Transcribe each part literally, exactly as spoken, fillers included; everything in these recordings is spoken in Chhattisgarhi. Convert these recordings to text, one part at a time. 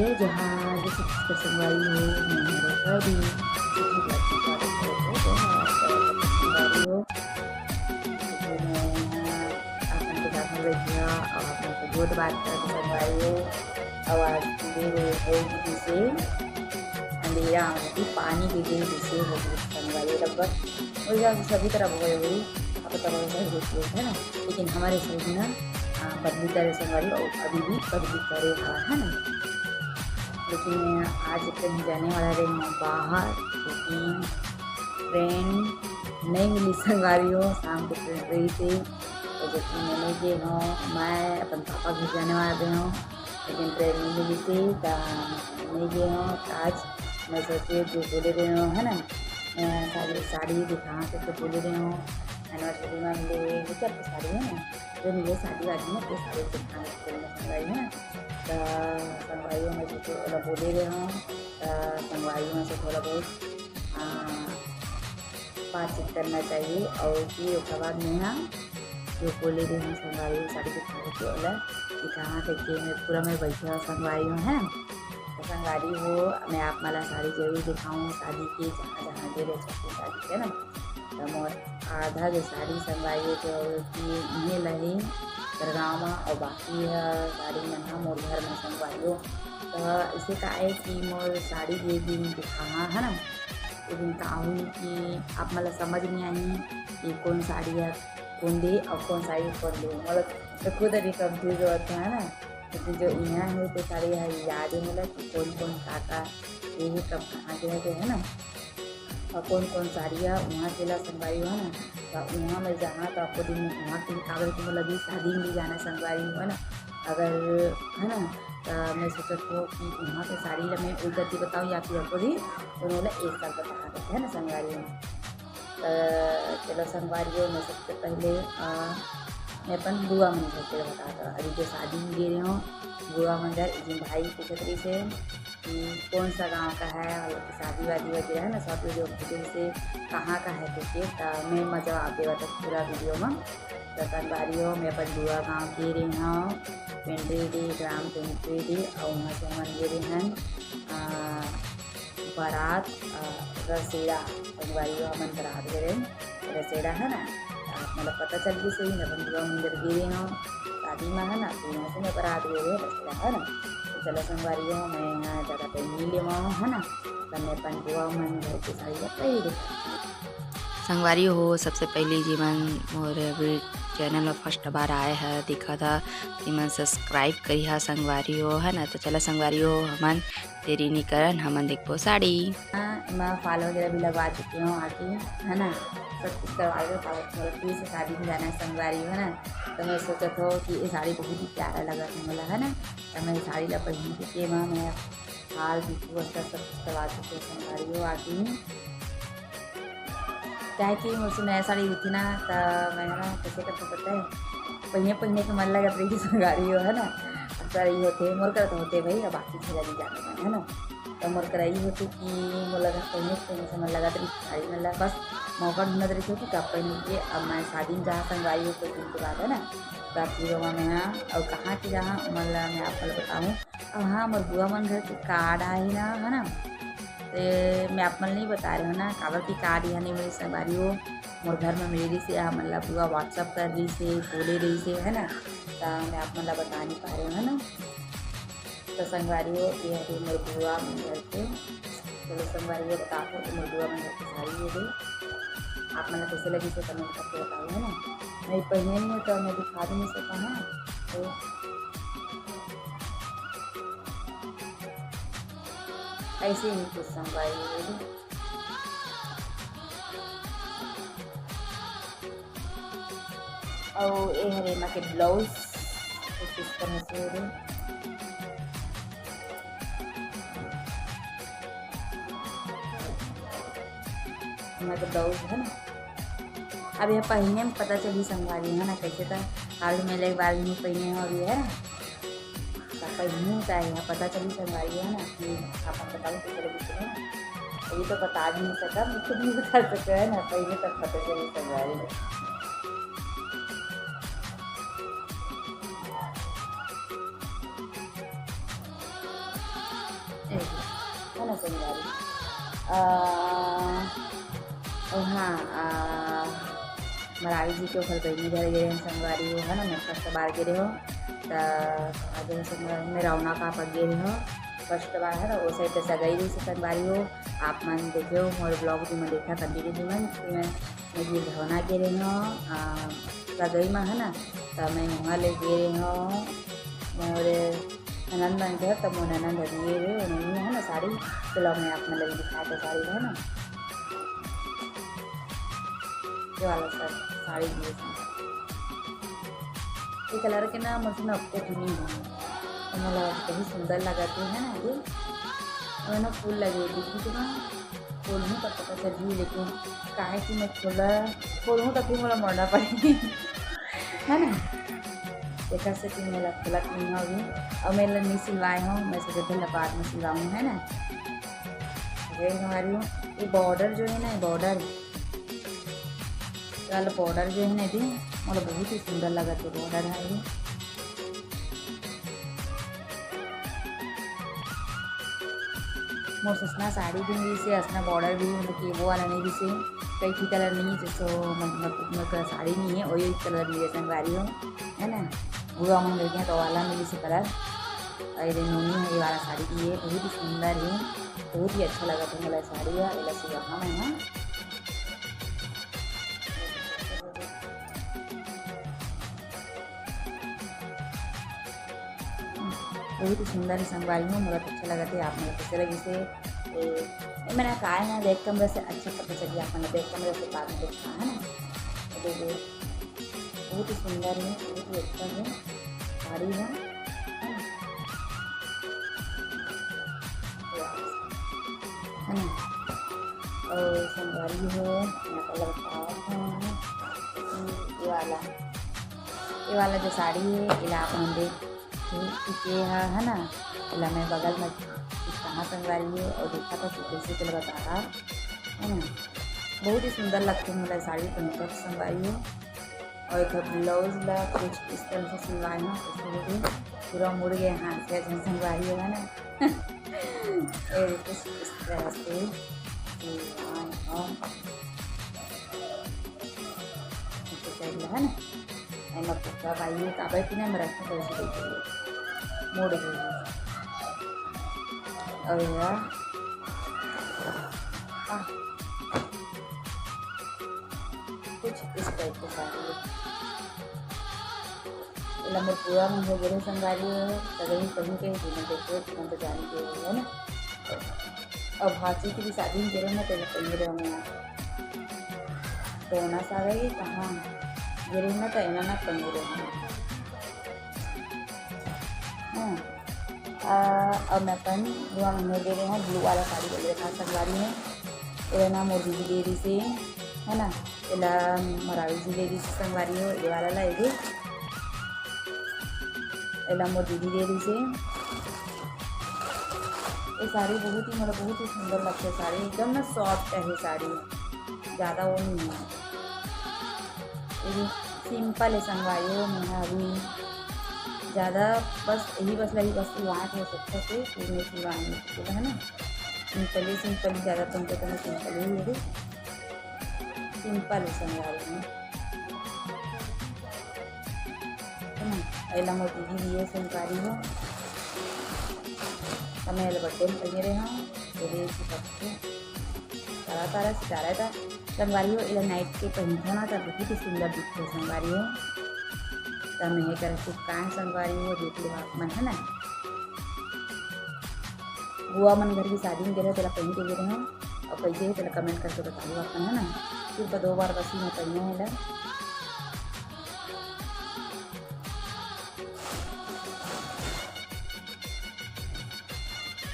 जहाँ जैसे संगवारी हो, मैं हमारे घर भी संगवारी हो। तो मैं यहाँ अपन के साथ में बैठी हूँ और अपन से बहुत बात करके संगवारी हो। और आज सुबह हो गई से अंधेरा होती, पानी भी दे दी से हो गई संगवारी, लगभग वही सभी तरफ हो गई हुई। अब तो वही होती है ना, लेकिन हमारे साइड ना, आ, बदली करे संगवारी और अभी भी बदली करे हवा है ना। लेकिन आज कहीं जाने वाला रहे हूँ बाहर, लेकिन ट्रेन नहीं मिली संगवारी हो। शाम को ट्रेन रही थी, तो जब मैं नहीं गई हूँ, मैं अपन पापा घर जाने वाला रहे हूँ, लेकिन ट्रेन नहीं मिली थी, तो नहीं गई हूँ। तो आज मैं सोचे जो बोले रहे हूँ है ना, मैं साड़ी, साड़ी दिखा के तो बोले रहे हूँ, एनिवर्सरी में मिले हुए, ये सब तो साड़ी है ना, जो मिले शादी वादी में, तो साड़ी दिखा के बोलना संगवारी है ना। तो संगवारी में जो तो ओला बोले रहे हूँ, तो संगवारी में से थोड़ा बहुत, आ, बातचीत करना चाहिए। और फिर ओकर बाद में ना जो बोले रहे हूँ संगवारी में साड़ी दिखा के ओला दिखाना, देखिए मैं पूरा मैं बैठे हूँ संगवारी में है। तो संगवारी हो, मैं आप मला साड़ी जरूर दिखाऊँ शादी के, जहाँ जहाँ गे रहे छठी शादी के ना। तो मोर आधा जो साड़ी संगवारी हो जो कि इहे लही दरगांव में, और बाकी ह साड़ी मन ह मोर घर में संगवारी हो। तो इसे का है कि मोर साड़ी जे दिन दिखाहा है ना, वो दिन का हुई कि आप मला समझ नहीं आई कि कौन साड़ी है कौन दे और कौन साड़ी है कौन दे, मतलब तो खुद अभी कंफ्यूज होता है ना। लेकिन जो यहाँ है तो साड़ी है याद है, मतलब कि कौन कौन का का ये है, कब कहाँ गया है ना, और कौन कौन साड़ी है वहाँ के ला संगवारी हो ना। तो वहाँ मैं जहाँ तो आपको दिन वहाँ के कागज को मतलब भी शादी में भी जाना संगवारी हो ना। अगर है ना, तो मैं सोचत हूँ कि वहाँ के साड़ी ला मैं उल्टा बताऊँ या फिर आपको दिन उन्होंने एक साल का कहा है ना संगवारी हो। तो चलो संगवारी हो, मैं सबसे पहले, आ, मैं अपन बुआ मन घर के बता दो। अभी जो शादी में गे रहे हो बुआ मन घर, एक दिन भाई पूछत रही से कि कौन सा गांव का है और शादी वादी वगैरह है ना, सब वीडियो पूछे से कहाँ का है करके, तो मैं मजा आते बता पूरा वीडियो में। तो संगवारी हो, मैं अपन बुआ गांव गे रहे हूँ, पेंड्री डी, ग्राम पेंड्री डी, और वहाँ से हम गे रहे हैं, आ, बारात, आ, रसेड़ा, संगवारी हो, हमन बारात गे रहे हैं। रसेड़ा है ना, आप मतलब पता चल गई सही, अपन बुआ मंदिर गे रहे हो शादी में है ना, तो यहाँ से मैं बारात गे रहे रसेड़ा है ना। तो चलो संगवारी हो, मैं यहाँ ज़्यादा टाइम नहीं लेवा है ना, तो मैं अपन बुआ मन घर के साड़ी ला पहन लेती। संगवारी हो, सबसे पहली जी मन मोर चैनल में फर्स्ट बार आए है, दिखा था कि मन सब्सक्राइब करी हा संगवारी हो है ना। तो चला संगवारी हो, हमन देरी नहीं करन, हमन देखबो साड़ी। हाँ, मैं फॉल वगैरह भी लगवा चुकी हूँ आके, है ना, सब कुछ करवा के फॉल, मतलब फिर से शादी में जाना है संगवारी हो, है ना। तो मैं सोचत हूँ कि ये साड़ी बहुत ही प्यारा लगा था मोला, है ना। तो मैं साड़ी ला पहन के मैं, मैं फॉल भी पूरा सब कुछ करवा चुकी हूँ संगवारी हो आके ही। काहे कि मोर से नया साड़ी रहिथे ना, त मैं ह ना कइसे करथों पता हे, पहिने पहिने के मन लगत रहिथे संगवारी हो, है ना। अक्सर ये होथे, मोर करा तो होथे भाई, अब बाकी झन ला नइ जानव मैं, है ना। त मोर करा ये होथे कि मोला घर पहिने पहिने से मन लगत रहिथे साड़ी मन ला, बस मौका ढूंढत रहिथे कि कब पहिने के। अब मैं शादी में जाहूं संगवारी हो कुछ दिन के बाद, है ना, त फिर ओमा मैं ह अउ कहाँ के जाहूं, ओमन ला मैं आप मन ला बताहूं। अब हाँ, मोर बुआ मन घर के कार्ड आही ना, है ना, ते मैं आप मन नहीं बता रहे हो ना, काबर कि कार्ड यहाँ नहीं मिली संगवारी हो। मोर घर में मेरी से हमन ला बुआ WhatsApp कर रही से, बोले रही से, है ना, तो मैं आप मन ला बता नहीं पा रहे हो, है ना। तो संगवारी हो, ये है मोर बुआ मन घर के, चलो संगवारी हो, बताओ तो मोर बुआ मन घर के साड़ी ये दे, आप मन ला कैसे लगी से कमेंट करके बताओ, है ना। नहीं पहने में तो मैं दिखा भी नहीं सका, है ना, तो ऐसे ही कुछ संगवारी हो। अउ ए हरे एमा के ब्लाउज, कुछ इस तरह से हो। एमा के ब्लाउज है ना, अब ये पहिने में पता चली संगवारी है ना, कैसे था हाल में ले बार नहीं पहिने हो रही है ना। त पहिनहूँ त एहा पता चली संगवारी हो ना कि आप मन बताहू कइसे लगिस हे ना। अभी तो बता भी नहीं सकत, मैं खुद नहीं बता सकत है ना, पहले तब पता चली संगवारी हो। अ, अउ हाँ, अ, मरावी जी के ओखर बहिनी घर गे रहेन संगवारी हो, है ना, मैं फर्स्ट बार गे रहेंव, त आगे संगवारी में रौनक आप गे रहेंव, फर्स्ट बार है ना, वो साइड पे सगाई रहिस संगवारी हो। आप मन देखेव मोर ब्लॉग, जी मन देखा, कंटिन्यू जी मन, कि मैं मैं गिरधौना गे रहेंव, अ, सगई म है ना, त मैं उहाँ ले गे रहेंव मोर ननद मन घर, त मोर ननद ह दिए हे, ओनही है ना साड़ी, चलो मैं आप मन ल दिखा दे साड़ी है ना, ये वाला सा-, साड़ी दिए हे। ये कलर के ना मोर से ना अक्को भी नहीं है, तो मोला बहुत सुंदर लगत हे, है ना, ये, और ना फूल लगे हे, देखिए तो ना, खोलहूँ तब पता चलही, लेकिन काहे कि मैं खोला, खोलहूँ तो फिर मोला मोड़ना पड़ही, है ना? एकर से फिर मोला खोलत नहीं हो अभी। और मैं ला नहीं सिलवाए हूँ, मैं सोचे पहले बाद में सिलवाऊँ, है ना? ये हमारी हूँ, ये बॉर्डर जो है ना, ये बॉर्डर, ये वाला बॉर्डर जो है ना, ये मोला बहुत ही सुंदर लगा, तो बॉर्डर है ये। मोर ससना साड़ी भी मिलिस हे, असना बॉर्डर भी, मतलब कि वो वाला नहीं मिलिस हे, कई ठिन कलर नहीं, जैसे मतलब, मतलब साड़ी नहीं है, वही कलर मिले संगवारी हो, है ना, भूरा मन लगे तो वाला मिलिस हे कलर। अरे नोनी है, ये वाला साड़ी भी है, बहुत ही सुंदर है, बहुत ही अच्छा लगा था मोला साड़ी है, एला सिलवाना मैं ना। बहुत ही सुंदर है संगवारी हो, मोला तो अच्छा लगत हे। आप मन ला कैसे लगिस हे? ए, ए, मैंने कहा है ना, बैक कैमरा से अच्छा पता चलिए, आप मन ला बैक कैमरा से बाद में देखना है ना। ये देखिए, बहुत ही सुंदर है, बहुत ही अच्छा है साड़ी है, है ना? है ना? और संगवारी हो, मैं आपको बतावत हूँ, ये वाला, ये वाला जो साड़ी है, एला आप मन देख, ठीक है, है ना? एला मैं बगल में कहाँ संगवारी हो और देखा था, तो कैसे चल बता रहा, है ना? बहुत ही सुंदर लगते हैं, मतलब, साड़ी पहन कर संगवारी हो। और एकर ब्लाउज ला कुछ इस तरह से सिलवाए हूँ, इसमें भी पूरा मुड़ गए हाथ से, ऐसे संगवारी होगा ना। ये कुछ इस तरह से सिलवाए हूँ। ऐसे side ला है ना, एमा कुर्ता बाई है, काबर कि ना, मैं रखना तो ऐसे देख लीजिए, मुड़ गई है। और यह, आ, कुछ इस टाइप के साड़ी है। एला मोर पूरा मन हो गे संगवारी हो, सगई पहन के जीवन देखो, जीवन तो जान के हो, है ना? अब भांची के भी शादी में गे रहेंव ना, तो एला पहने रहेंव मैं। तो ना साड़ी कहाँ गे रहेंव ना, तो एला ना पहने रहेंव। हाँ। आ, अब मैं अपन बुआ मन ला दे रहे हैं, ब्लू वाला साड़ी बोले था संगवारी में। एला ना मोर दीदी दे रही से, है ना, एला मरावी जी दे रही से संगवारी हो, ये वाला ला, ये दे। एला मोर दीदी दे रही से। ये साड़ी बहुत ही, मतलब, बहुत ही सुंदर लगता है साड़ी, एकदम ना सॉफ्ट है ये साड़ी, ज़्यादा वो नहीं है। ये भी सिंपल है संगवारी हो, मैं अभी ज़्यादा बस यही, बस यही बस सिलवाए थे, अच्छा से फिर मैं सिलवाऊंगी, ठीक है ना? सिंपल ही, सिंपल ही ज़्यादा तुमको तो मैं सिंपल ही मेरी सिंपल है संगवारी में, है ना? एला मोर दीदी दिए संगवारी हो, तो मैं एला बर्थडे में पहने रहे हूँ, ये देख सकते हैं। तारा तारा सितारा था संगवारी हो, एला नाइट के पहिनथो ना, त बहुत ही सुंदर दिखथे संगवारी हो। त मैं हे करा चिपकाए संगवारी हो, देख लो आप मन, है ना। बुआ मन घर की शादी में गे रहे, तेला पहिन के गे रहे हो, और कैसे है तेला कमेंट करके बताओ आप मन, है ना। सिर्फ दो बार बस ही मैं पहिने हे ला।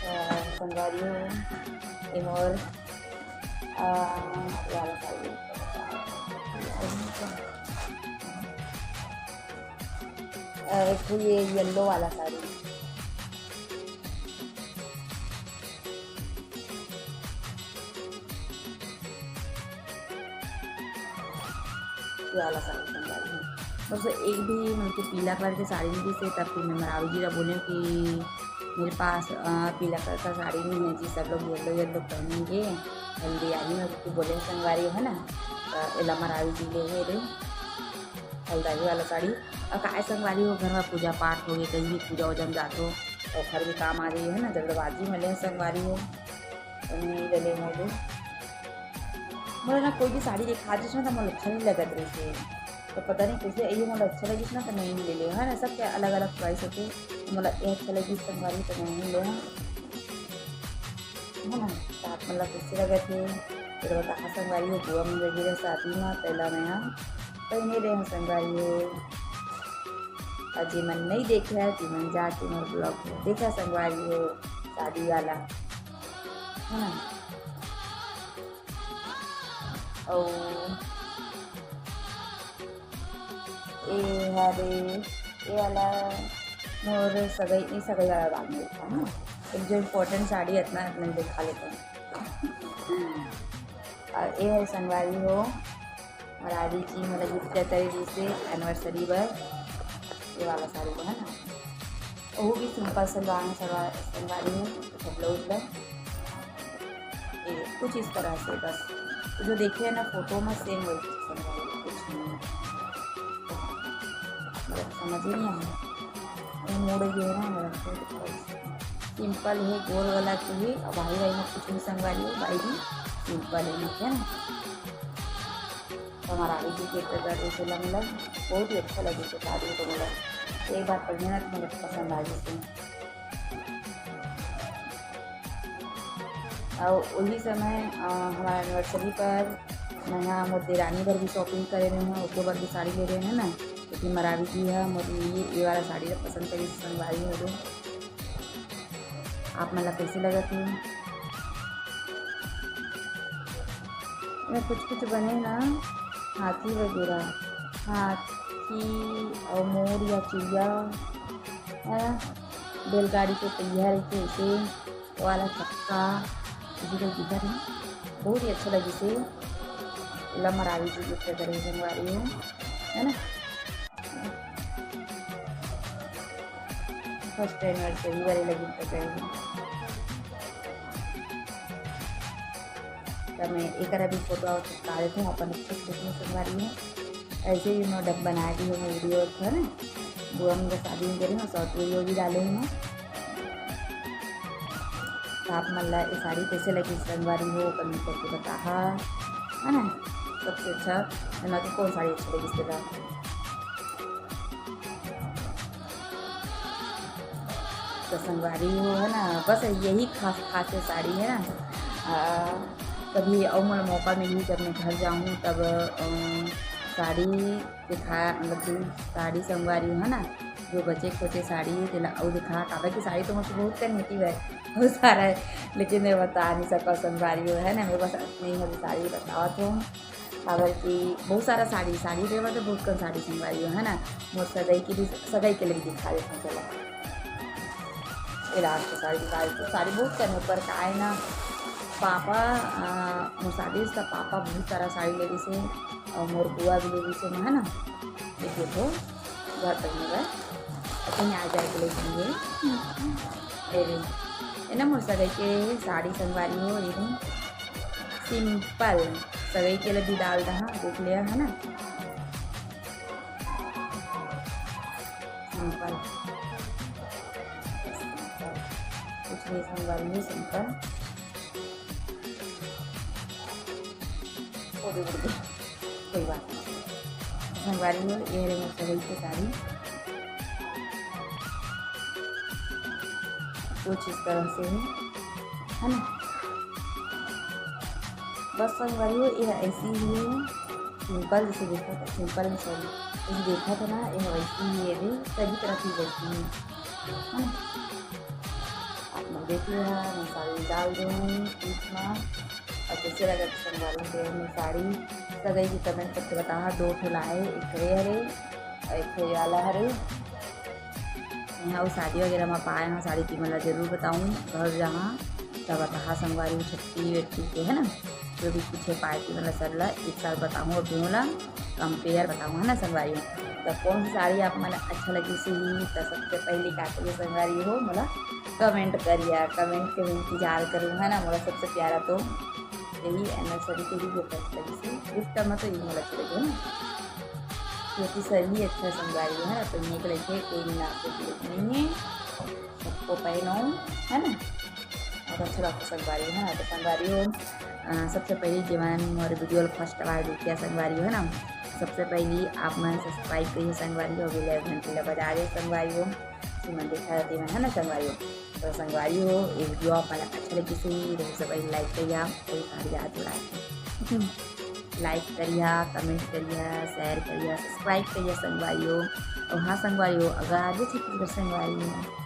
अ, संगवारी हो, ए मोर, अ, ये वाला साड़ी। अ, एक ठो ये येलो वाला साड़ी। ये वाला साड़ी संगवारी हो। बस एक भी, मतलब, पीला कलर के साड़ी नहीं से, तब फिर मैं मरावी जी ला बोले कि मेरे पास, अ, पीला कलर का साड़ी नहीं है जी, सब लोग येलो येलो पहनेंगे, हल्दी आई में, क्योंकि बोले संगवारी हो, है ना, तो एला मरावी जी ले हे रे, हल्दी वाला साड़ी। और काय संगवारी हो, घर में पूजा पाठ होगे, कहीं भी पूजा वूजा में जात हो, तो घर भी काम आ जाइए, है ना, जल्दबाजी में ले संगवारी हो, तो नहीं ले ले मोले। मोला ना कोई भी साड़ी दिखा दिस ना, तो मोला अच्छा नहीं लगत रहिस हे। तो पता नहीं कैसे ये मोला अच्छा लगिस ना, तो मैं ही ले ले, है ना। सबके अलग-अलग choice होथे, तो मोला ये अच्छा लगिस संगवारी, तो मैं ही ले हूँ, है ना। तो आप मन ला कैसे लगत हे, फिर बताहा संगवारी हो। बुआ मन लगे रहे शादी में, पहला मैं हा पहने रहे हूँ संगवारी हो। और जे मन नहीं देखे है, जे मन जाके मोर vlog में देखा संगवारी हो, शादी वाला, है ना। अउ ए हरे, ए वाला मोर सगई, नहीं, सगई वाला बाद में देखा, हाँ। एक जो important साड़ी इतना, इतना दिखा लेते हैं। और ए हरे संगवारी हो, मोर आदि जी मोला gift करे रिहिसे anniversary बर, ये वाला साड़ी को, है ना। वो भी simple सलवार, सलवार, संगवारी हो, सब ब्लाउज बर। ये कुछ इस तरह से बस, जो देखे है ना फोटो में, same वही संगवारी हो, कुछ नहीं है। मतलब समझ ही नहीं आया, वो मुड़ गया ना मेरा। Simple है, गोल गला के ही, और भाई भाई में कुछ नहीं संगवारी हो, भाई भी simple है, ठीक है ना। तो हमारा आगे भी देखते कर रहे थे लंग लंग, बहुत ही अच्छा लगे थे साड़ी को, मतलब एक बार पहने ना तो मुझे पसंद आ गई थी। और वही समय, अ, हमारा anniversary पर मैं यहाँ मोर देरानी बर भी shopping करे रहे हैं, ओके बर भी साड़ी ले रहे हैं ना, क्योंकि मरावी जी है मोर ये, ये वाला साड़ी ला पसंद करी संगवारी हो गए। आप मन ला कैसे लगत हे? एमे कुछ कुछ बने ना, हाथी वगैरह, हाथी और मोर या चिड़िया, है ना? बैलगाड़ी के पहिया रहिथे ऐसे, वो वाला चक्का, इसी तरह दिखत हे। बहुत ही अच्छा लगिस हे। ला मरावी जी gift करे संगवारी हो, है ना? First anniversary वाले लगी तो गए हैं। तो मैं एक अभी फोटो और चिपका देती हूँ अपन अच्छे से देखने संगवारी हो। ऐसे ही मैं डब बना दी हूँ मैं video पर, बुआ मन के शादी में दे रही हूँ, short video भी डाले हूँ मैं। तो आप मन ला ये साड़ी कैसे लगी संगवारी हो, comment करके बताहा, है ना। सबसे अच्छा एमा के कौन साड़ी अच्छी लगी इसके बाद। तो संगवारी हो, है ना, बस यही खास खास ये साड़ी है ना। आ, कभी और मोला मौका मिली जब मैं घर जाऊँ तब, अ, साड़ी दिखा, मतलब कि साड़ी संगवारी हो, है ना, जो बचे खोचे साड़ी हे तेला अउ दिखा, काबर कि साड़ी तो मुझे बहुत कन हेती है, बहुत सारा है, लेकिन मैं बता नहीं सका संगवारी हो, है ना, मेरे पास नहीं है साड़ी बतावत हो। काबर कि बहुत सारा साड़ी, साड़ी लेवा तो बहुत कन साड़ी संगवारी हो, है ना। मोर सगाई के भी, सगाई के लिए भी दिखा देता हूँ, चलो। ये last साड़ी दिखा देती हूँ। साड़ी बहुत कन हे, पर का है ना, पापा, आ, मोर शादी से पापा बहुत सारा साड़ी ले लीसे और मोर बुआ भी ले लीसे, है ना। एक देखो, घर पहने बर, कहीं आ जाए के लिए चाहिए। ये भी, ये ना मोर सगाई के साड़ी संगवारी हो, ये भी simple, सगाई के लिए भी डाल रहा, देख लिया है ना, simple, कुछ नहीं संगवारी हो, simple। कोई बात नहीं। संगवारी हो, ये रहे मोर सगाई के साड़ी। कुछ इस तरह से है, है ना। बस संगवारी हो, ये ऐसी ही है, simple, जैसे देखा था, simple में, sorry, जैसे देखा था ना, ये वैसी ही है, सभी तरह की वैसी ही है, है ना। आप मन देख लिया, मैं साड़ी डाल दूँ बीच में। और कैसे लगा संगवारी हो मैं साड़ी? सगई जी comment करके बताहा, दो ठो लाए, एक ठो ये हरे और एक ठो ये वाला हरे। यहाँ वो शादी वगैरह में पाए हैं साड़ी, की मतलब जरूर बताऊँ, घर जहाँ तब बताहा संगवारी हो, छट्टी वट्टी के, है ना, जो भी कुछ है पाए की मतलब सब ला एक साथ बताऊँ, अभी मोला compare बताऊँ, है ना संगवारी हो। तो कौन सी साड़ी आप मन अच्छा लगी सही, तो सबसे पहले का करिए संगवारी हो, मोला कमेंट करिहा, कमेंट के इंतजार करूँ, है ना। मोला सबसे प्यारा तो यही एनिवर्सरी के ही गिफ्ट अच्छा लगिस हे। गिफ्ट में तो यही मोला अच्छा लगे ना, क्योंकि सही अच्छा संगवारी हो, है ना। तो ये लगे कोई ना कोई गिफ्ट नहीं है, सबको पहनो, है ना। और अच्छा लगता संगवारी हो, है ना। तो संगवारी हो, अ, सबसे पहले जेमन मोर वीडियो ल फर्स्ट बार देखिया संगवारी हो, है ना, सबसे पहले आप मन सब्सक्राइब करिए संगवारी हो, बेल घंटी ला बजा दे संगवारी हो, जेमन देखा रहते हैं, है ना संगवारी हो। तो संगवारी हो, ये वीडियो आप मन ला अच्छा लगिस हे तो सबसे पहले लाइक करिया, कोई सारी याद उड़ा लाइक करिया, कमेंट करिया, शेयर करिया, सब्सक्राइब करिया संगवारी हो। और हाँ संगवारी हो, अगर आज छत्तीसगढ़ संगवारी हो